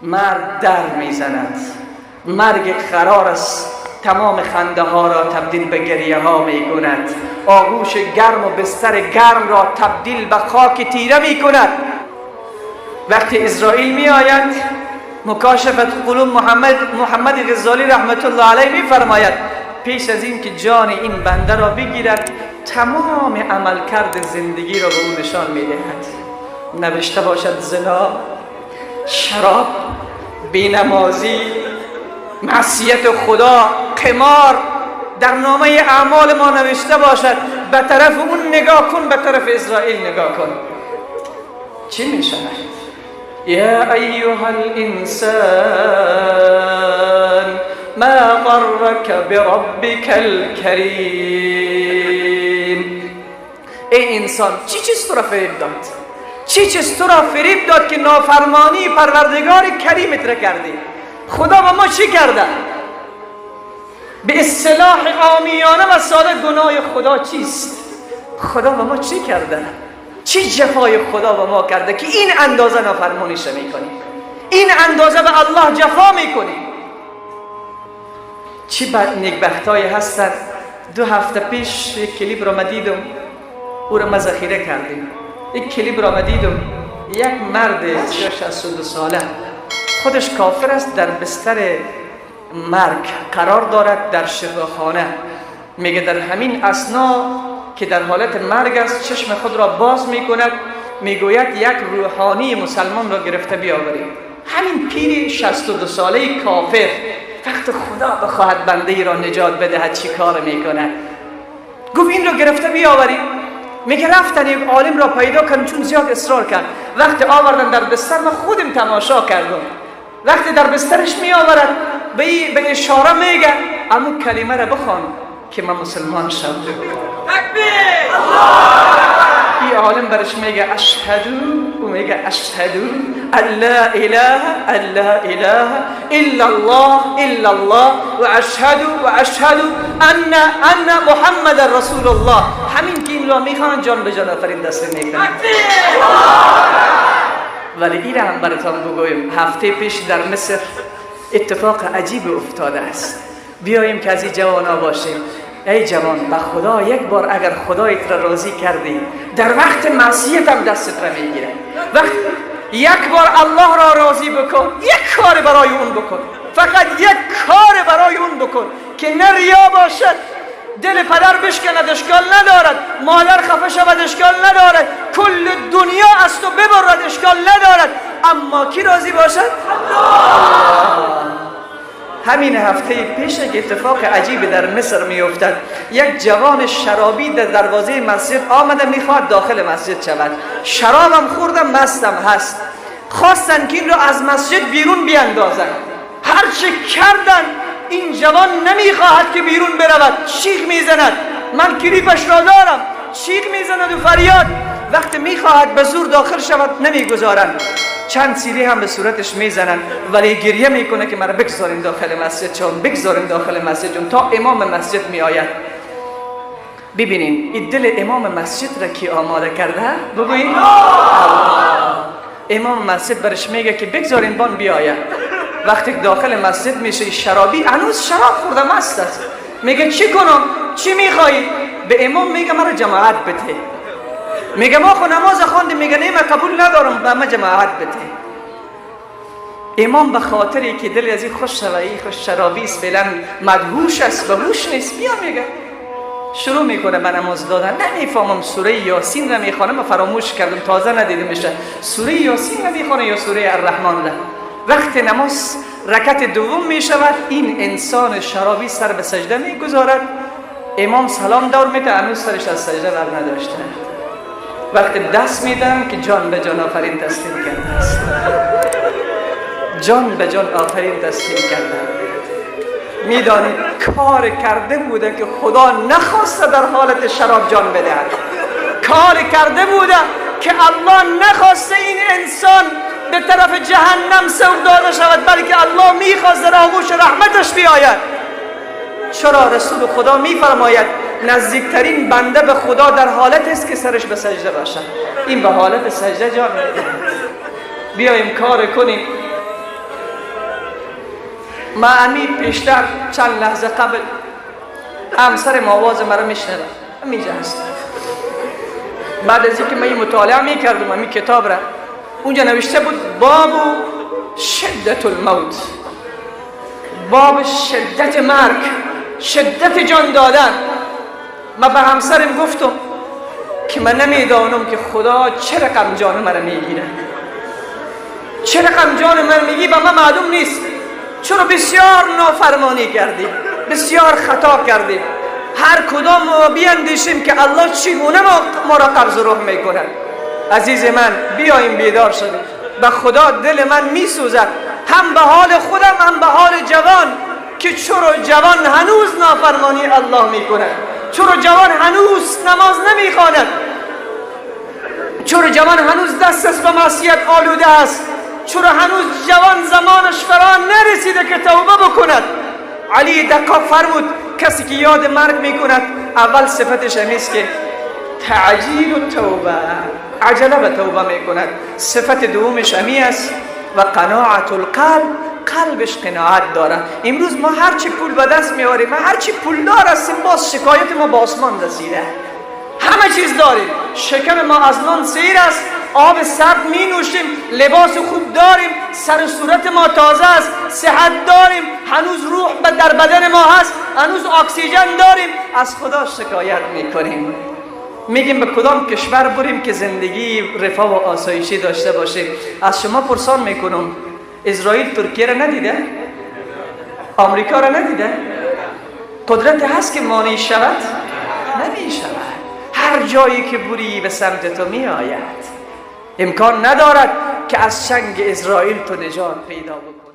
مرد در میزند، مرگ قرار است تمام خنده ها را تبدیل به گریه ها می کند، آغوش گرم و بستر گرم را تبدیل به خاک تیره می کند. وقتی اسرائیل می آید، مکاشفت قلوب محمد غزالی رحمت الله علیه می فرماید پیش از این که جان این بنده را بگیرد تمام عملکرد زندگی را به او نشان می دهد. نوشته باشد زنا، شراب، بینمازی، معصیت خدا، قمار، در نامه اعمال ما نوشته باشد. به طرف اون نگاه کن، به طرف اسرائیل نگاه کن، چی می شود؟ یا ایها الانسان ما غرک بربک الکریم. ای انسان، چی چیز تو را فریب داد؟ چی چیز تو را فریب داد که نافرمانی پروردگار کریمت را کردی؟ خدا با ما چی کرده؟ به اصطلاح عامیانه و ساده گناه خدا چیست؟ خدا با ما چی کرده؟ چی جفای خدا با ما کرده که این اندازه نافرمانیش میکنیم، این اندازه به الله جفا میکنیم؟ چی بد نیکبختایی هستند. 2 هفته پیش یک کلیپ را ما دیدم، او را ما ذخیره کردیم. یک کلیپ را ما دیدم، یک مرد 62 ساله، خودش کافر است، در بستر مرگ قرار دارد در شفاخانه. میگه در همین اثنا که در حالت مرگ است چشم خود را باز میکند، میگوید یک روحانی مسلمان را گرفته بیاورید. همین پیر 62 ساله کافر وقت خدا بخواهد بنده ای را نجات بدهد چی کار میکند؟ گفت این را گرفته بیاورید. میگه رفتن یک عالم را پیدا کردن، چون زیاد اصرار کرد. وقتی آوردن در بستر، من خودم تماشا کردم، وقتی در بسترش می آورد به اشاره میگه امو کلمه را بخوان که من مسلمان شم. تکبیر! این عالم برش میگه اشهدو، او میگه اشهدو ان لا اله الا اله الا الله الا الله و اشهدو و اشهدو ان محمد رسول الله. همین که این را میخوان جان به جان آفرین دست میکنه. ولی این هم براتان بگویم، هفته پیش در مصر اتفاق عجیب افتاده است. بیاییم که از این جوانا باشیم. ای جوان، به خدا یک بار اگر خدایت را راضی کردی در وقت معصیت هم دستت را میگیره. وقت یک بار الله را راضی بکن، یک کار برای اون بکن، فقط یک کار برای اون بکن که نه ریا باشد، دل پدر بشکند اشکال ندارد، مادر خفه شود اشکال ندارد، کل دنیا از تو ببرد اشکال ندارد، اما کی راضی باشد؟ الله. همین هفته پیش یک اتفاق عجیب در مصر میافتد. یک جوان شرابی در دروازه مسجد آمده، میخواد داخل مسجد شود، شرابم خوردم مستم هست. خواستن که این را از مسجد بیرون بیاندازن، هرچه کردن این جوان نمیخواهد که بیرون برود، چیغ میزند، من کلیپش را دارم، چیغ میزند و فریاد. وقتی میخواهد به زور داخل شود نمیگذارند، چند سیلی هم به صورتش میزنن، ولی گریه میکنه که مرا بگذارین داخل مسجد، چون بگذارین داخل مسجد، چون تا امام مسجد میآید. ببینین این دل امام مسجد را کی آماده کرده؟ بگویین امام مسجد برش میگه که بگذارین بان بیاید. وقتی داخل مسجد میشه شرابی هنوز شراب خورده مست است، میگه چی کنم، چی میخوایی؟ به امام میگه مرا جماعت بده. میگه ما خو نماز خواندیم. میگه نه من قبول ندارم، به ما جماعت بده. امام به خاطری که دل از این خوش شوه، این خوش شرابی است، فعلا مدهوش است، به هوش نیست، بیا میگه شروع میکنه به نماز دادن. نمیفهمم سوره یاسین را میخوانم، من فراموش کردم، تازه ندیده میشه، سوره یاسین را میخوانه یا سوره الرحمن را. وقت نماز رکعت دوم میشود، این انسان شرابی سر به سجده میگذارد، امام سلام دور میده، هنوز سرش از سجده بر نداشته. وقت دست میدم که جان به جان آفرین تسلیم کرده است، جان به جان آفرین تسلیم کرده. میدانید کار کرده بوده که خدا نخواسته در حالت شراب جان بدهد، کار کرده بوده که الله نخواسته این انسان به طرف جهنم سوق داده شود، بلکه الله میخواست در آغوش رحمتش بیاید. چرا رسول خدا میفرماید نزدیکترین بنده به خدا در حالت است که سرش به سجده باشد؟ این به حالت سجده جان میدهد. بیایم کار کنیم. ما امی پیشتر چند لحظه قبل همسر آواز مرا میشنوه، همینجا هست. بعد از اینکه من مطالعه میکردم همین کتاب را، اونجا نوشته بود باب شدت الموت، باب شدت مرگ، شدت جان دادن. من به همسرم گفتم که من نمیدانم که خدا چه رقم جان مرا میگیره، چه رقم جان من میگی به من معلوم نیست. چرا بسیار نافرمانی کردیم، بسیار خطا کردیم. هر کدام ما بیاندیشیم که الله چگونه ما را قبض روح میکند. عزیز من، بیاییم بیدار شدیم. به خدا دل من میسوزد، هم به حال خودم هم به حال جوان، که چرا جوان هنوز نافرمانی الله میکند، چرا جوان هنوز نماز نمیخواند، چرا جوان هنوز دست از به معصیت آلوده است، چرا هنوز جوان زمانش فرا نرسیده که توبه بکند. علی دقاق فرمود کسی که یاد مرگ میکند اول صفتش همیست که تعجیل توبه، عجله به توبه میکند. صفت دومش همی است و قناعت القلب، قلبش قناعت داره. امروز ما هرچی پول به دست میاریم، ما هرچی پولدار هستیم، باز شکایت ما به آسمان رسیده. همه چیز داریم، شکم ما از نان سیر است، آب سرد می نوشیم، لباس خوب داریم، سر صورت ما تازه است، صحت داریم، هنوز روح در بدن ما هست، هنوز اکسیژن داریم. از خدا شکایت میکنیم، میگیم به کدام کشور بریم که زندگی رفاه و آسایشی داشته باشیم. از شما پرسان میکنم، اسرائیل ترکیه را ندیده؟ آمریکا را ندیده؟ قدرت هست که مانع شود؟ نمی شود. هر جایی که بری به سمت تو می آید. امکان ندارد که از چنگ اسرائیل تو نجات پیدا بکنی.